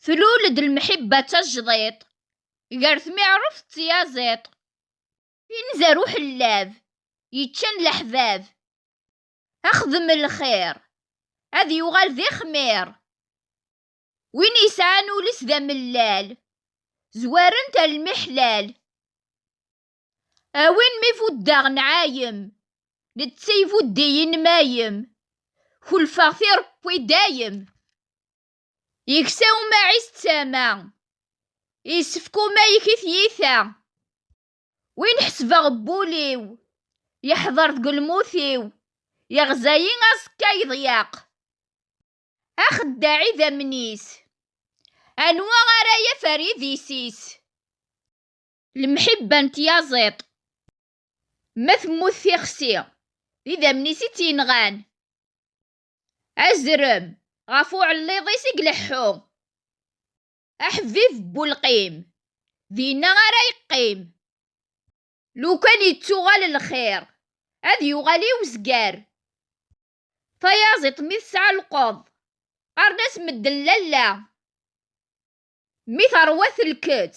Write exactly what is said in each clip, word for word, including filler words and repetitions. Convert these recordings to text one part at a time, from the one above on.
Tlul-d lemḥibba d tajdiṭ, gar tmiɛruft d tyaziṭ. Inza ar uḥellab, yeččan leḥbab. Axdem lxir, ad yuɣal d ixmir. Win yesɛan ul-is d amellal, zwaren-t ar lmiḥlal. A win mi buddeɣ nɛayem, netta ibuddi-yi nmayem. Kulfeɣ tiṛekwi dayem. Yeksa umaɛis d tama, yessefk umayek i tyita. Win ḥesbeɣ n wul-iw, yeḥḍer deg lmut-iw, yeɣza-yi aẓekka yeḍyeq. Axeddaɛ idammen-is, anwa ara yaf ar idis-is? Lemḥibba n tyaziṭ, ma temmut tixsi, d idammen-is i tt-yenɣan. Azrem, ɣef uɛelliḍ-is i ileḥḥu. Aḥbib n ulqim, dinna ara yeqqim. Lukan yettuɣal lxir, ad yuɣal i uzgar. Tayaziṭ mi tesɛa lqeḍ, qqaren-as medden lalla. Mi terwa telket,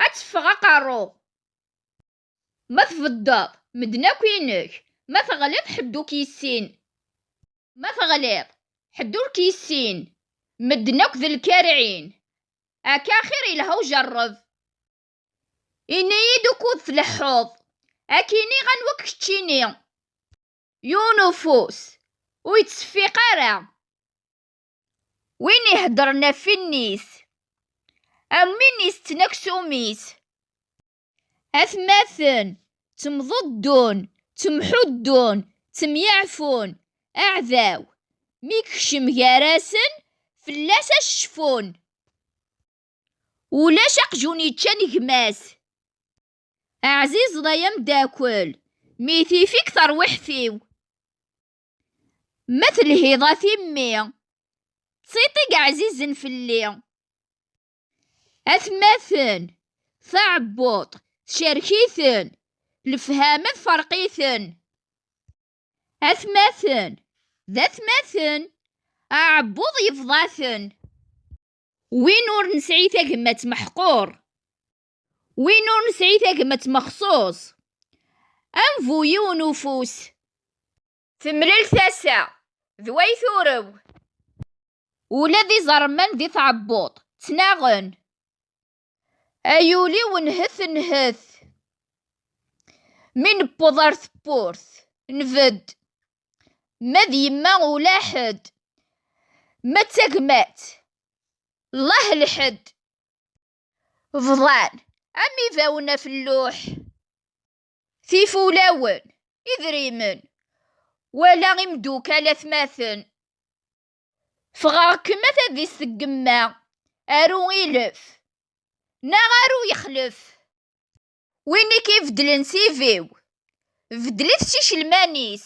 ad teffeɣ aqerru. Ma tbeddeḍ, medden akk inek, ma teɣliḍ, ḥedd ur k-yessin. Ma teɣliḍ, ḥedd ur k-yessin, medden akk d lkarɛin. Akka axir yelha ujerreb. Ini-yi-d ukud tleḥḥuḍ, ad k-iniɣ anwa-k keččini. Yiwen ufus, ur yettseffiq ara. Win iheddren ɣef win-is, am win itetten aksum-is. Atmaten ttemḍeddun, ttemḥuddun, ttemyeɛfun. Aɛdaw, mi yekcem gar-asen, fell-as ad cfun. Ulac aqjun yeččan gma-s. Ɛzizeḍ ay ameddakel, mi tif-ik terwiḥt-iw. Ma telhiḍ a timmi, d tiṭ i yeɛzizen fell-i. Atmaten, taɛebbuḍt tcerk-iten, lefhama tferq-iten. Atmaten, d atmaten, aɛebbuḍ yebḍa-ten. Win ur nesɛi tagmat meḥqur, win ur nesɛi tagmat mexṣuṣ, am bu yiwen ufus. Temlel tasa d way turew. Ula d iẓerman di tɛebbuḍt ttnaɣen. Ay ul-iw nhet nhet. Mi newweḍ ar tewwurt, nbedd. Ma d yemma ulaḥedd, ma d tagmat, llah lḥedd. Bḍan am ibawen ɣef lluḥ. Tifulawen, idrimen, wala imdukal atmaten. Ffɣeɣ-kem a tadist n yemma, aru ilef, neɣ aru yexlef. Win i k-ibeddlen s iviw, beddel-it s icelman-is.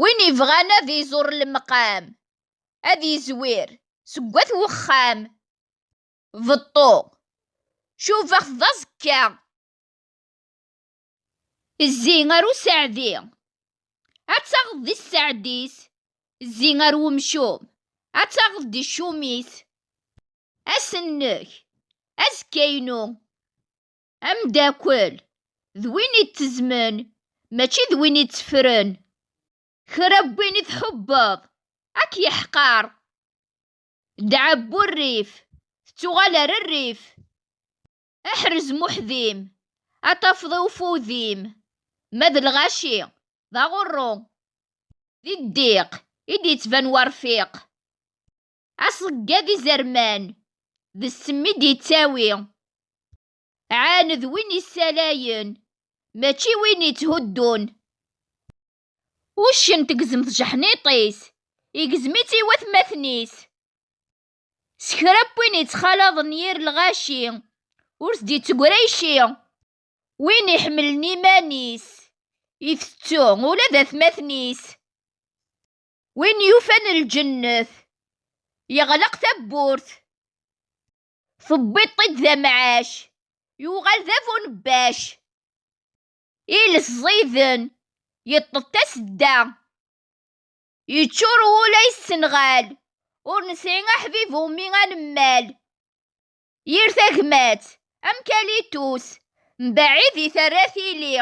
Win ibɣan ad iẓur lemqam, ad izwir seg wat wexxam. Beṭṭu, cubax d aẓekka. Zzi ar useɛdi, ad taɣeḍ di tseɛdit. Zzi ar wemcum, ad taɣeḍ di ccum-is. Ass-nnek, azekka-inu. Ameddakel, d win ittezzmen, mačči d win itteffren. Kra n win i tḥubbeḍ, ad k-yeḥqer. Dɛa n wurrif, tettuɣal ar rrif. Aḥrez muḥdim, ad tafeḍ i ufud-im. Ma d lɣaci, d aɣurru. Di ddiq i d-yettban werfiq. Aṣeggad izerman, d ssem i d-yettawi. Ɛaned win issalayen, mačči win itthuddun. Uccen tegzem tjeḥniṭ-is, igzem-itt i watmaten-is. S kra n win ittxalaḍen yir lɣaci, ur s-d-itteggra yecci. Win iḥemmlen iman-is, itettu ula d atmaten-is. Win yufan lǧennet, yeɣleq tawwurt. Tewwiḍ-t-id d amɛac, yuɣal d abunebbaj. Iles ẓiden, yeṭṭef tasedda. Yeččur wul-a yessenɣal, ur nesɛi aḥbib umi ad nemmal. Yir tagmat, am kalitus, mbaɛid i terra tili.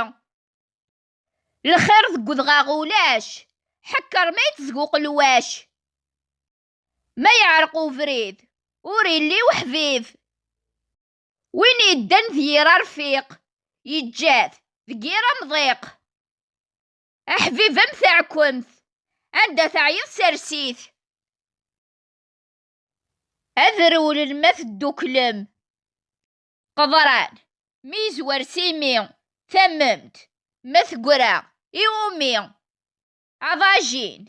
Lxir deg udɣaɣ ulac, ḥekker ma yettezguq lwac. Ma yeɛreq ubrid, ur illi uḥbib. Win yeddan d yir arfiq, yeǧǧa-t deg yir amḍiq. Aḥbib am taɛkemt, anda teɛyiḍ sers-it. Ad rewlen ma tedduklem. Qeḍran, mi yezwar s imi, tamemt, ma teggra, iwumi. Aḍajin,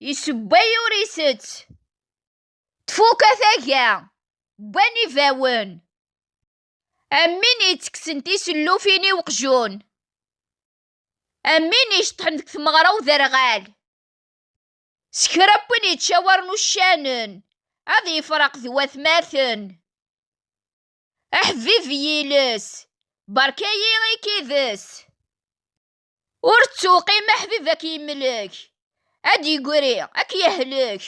isewway ur isett. Tfuka taga, wwan ibawen. Am win yettekksen tisellufin i uqjun. Am win iceṭṭḥen deg tmeɣra uderɣal. S kra n win yettcawaren uccanen, ad yefreq d watmaten. Aḥbib yiles, berka-yi ikides. Ur ttuqim aḥbib ad k-yemlek, ad d-yegri, ad k-yehlek.